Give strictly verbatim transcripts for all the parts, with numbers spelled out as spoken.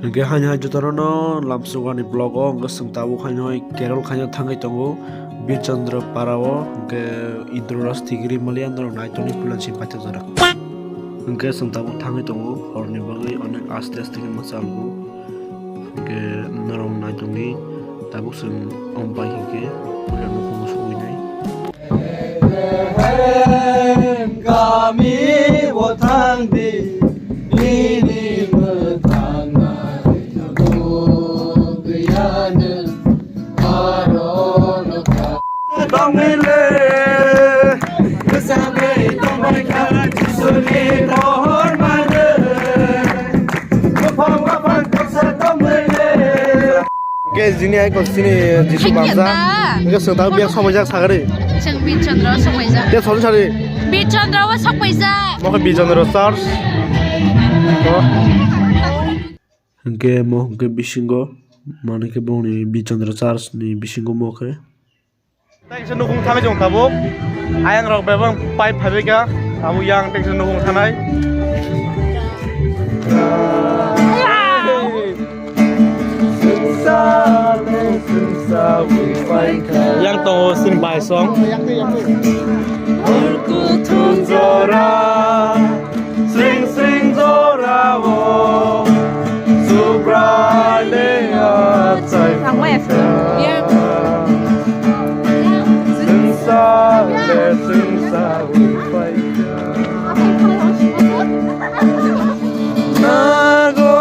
Hingke haino hai jotono no lamsukani vlog o hingke chwng tabuk haino hai Kerala khaina thangwi tongo Birchandra para o hingke Indra Raj Tigri maliya norok naitok ni puila si paithak jora. Hingke chwng tabuk thangwi tongo horni bagwi onek aste aste khe mwchalgo. Hingke norok naitok ni tabuk chwng om pai hingke puila nukhungo sogwi nai. Kami bo thang di, nini mwthang nai nuguyano, aro no ka. Tongile, bwsangwi tongbai kha, Jisuni mohor mano. Buphang buphang toksa tongile. Hingke jini hai kok chini Jisu bangsa. Hingke chwng tabuk biyang somoijak sagari. Chwng Birchandra o somoijak. Te sori sari. Birchandra o somoijak. Mo khe Birchandra Church. Hingke mo hingke bisingo manwi khe bongni Birchandra Church ni bisingo mo khe. Tei kisa nukung thanai chwng tabuk. Ayang rok bebak pipe phaibai kha. Tabuk yang tei kisa nukung thanai. Yang tongo chini bai song. Hor kuthum jora. Sing sing jorao Subrai le achai. Singsa le singsa wi paikha. Nago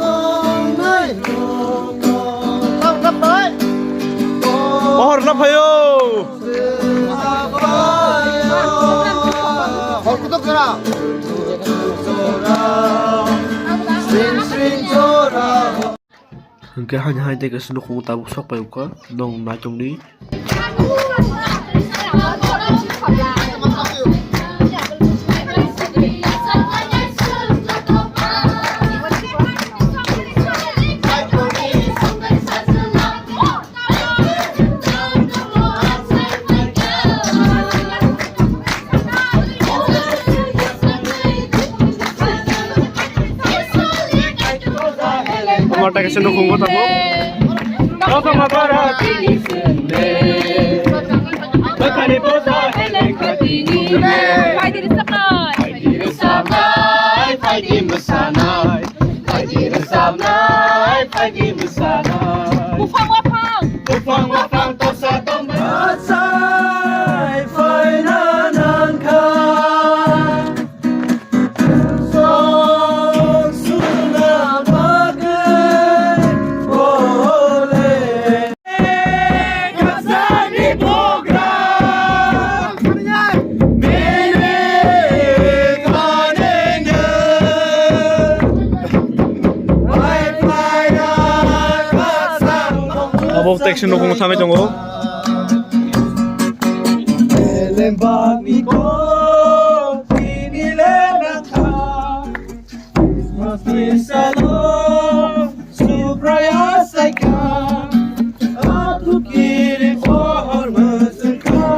tongnai. Pohor na phayo. Hingke haini hai tei kaisa nukhung tabuk sok pai wngkha, nwng naitok ni. Mata kaisa nukhungo tabuk. Kosom abara tini sende. Bakani bosa hele katini. Phaidi rwchapnai. Phaidi rwchapnai, phaidi mwsanai. Phaidi rwchapnai, phaidi mwsanai. Buphang waphang. Buphang waphang tosa tongbai. Achai phaina nangkha. Sok suna bagwi ole. Kasani program. Mene kanenge. Wi-Fi ya kasa. Abo taxi nokong thangwi tongo. Lembak ni kok, tini lembak kha. Christmas ni salo, Subraya saika. Atu kiri pohor mesengka.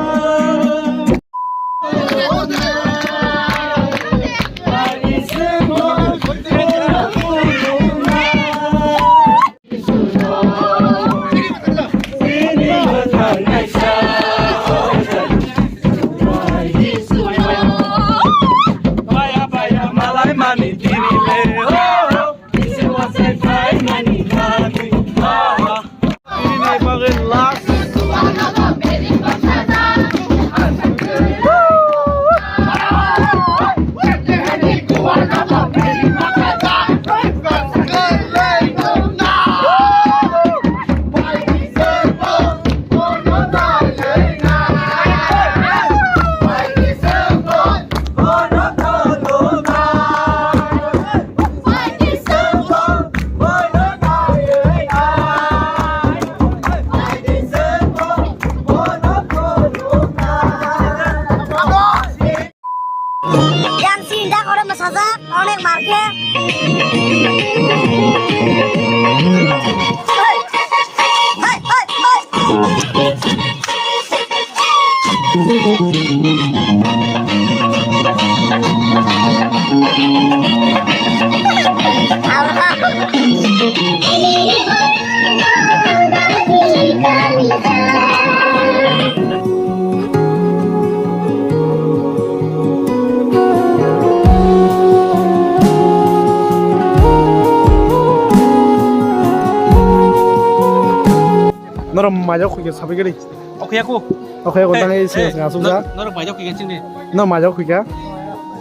Norok maja khuike sabai gari. Oke aku. Oke aku tang ei singa singa asuk ja. Norok maja khuike chini. No maja khuike.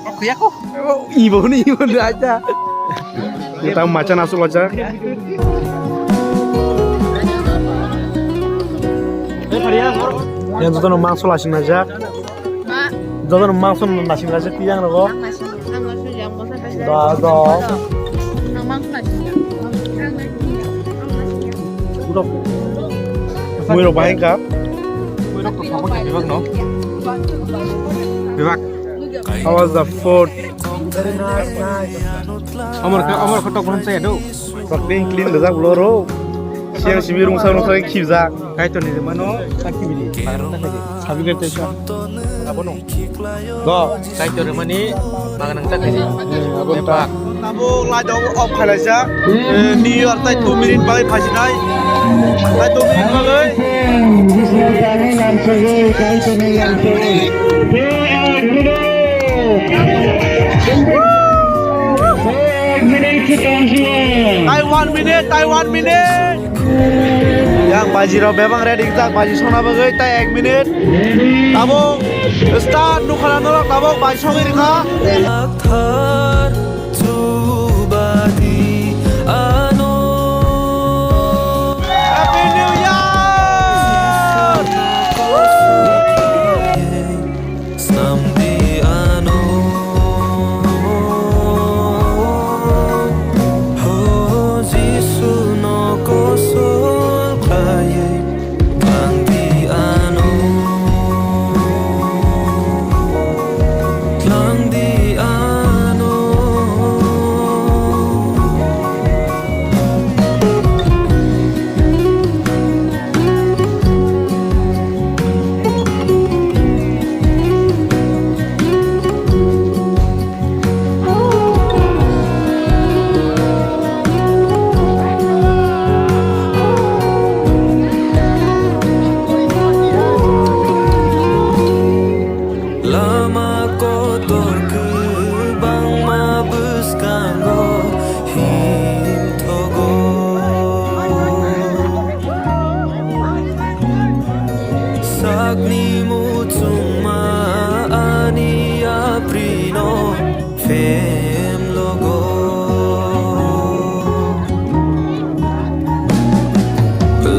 Oke aku. Ibo ni ibo ni aja. Kita macha nasu loja. Yang joto no mangso lasing naja. Joto no mangso lasing naja tiyang rogo. Da da. Mui rok bahai ka. Mui rok to phangko bibak no. Bibak. How was the food? Amar khe, amar khe tok bham chaya do. Tok ding clean da jak ulo ro. Siang simi rungsa rungsa khibjak. Kaitor ni mano sakhi bini. Sabi khe tesa. Abono. Go. Kaitor mani maganang ta khaidi. Abo ta. Tabuk light off khailai jak. Eh, New Year tai two minute bai phasinai. Tai two minute bai. Tai one minute, tai one minute. Yang baji rok bebak ready jak, baji sona bagwi tai ek minute. Tabuk start nukha na norok tabuk baji sogwi rikha. Thar chubadi ano. Happy New Year! Snamdi ano, ho Jisu no kosol khlaiwi, tlangdi ano, tlangdi ano. Lama kotor kwbangma bwskango himthogo. Sakni muchungma ani yaprino phemlogo.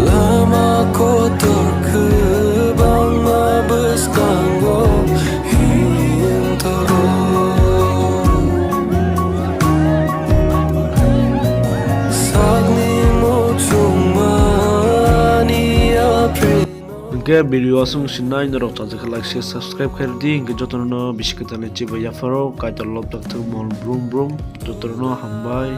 Lama kotor kwbangma bwskango himthogo. Sakni muchungma ani yaprino. Hingke video aswng sinai norok chajak khe like, share, subscribe khe rwdi, hingke jotono bisi kwtal ni chibai yapharo Kaitor lobjak thwng mol brum brum, jotono hambai.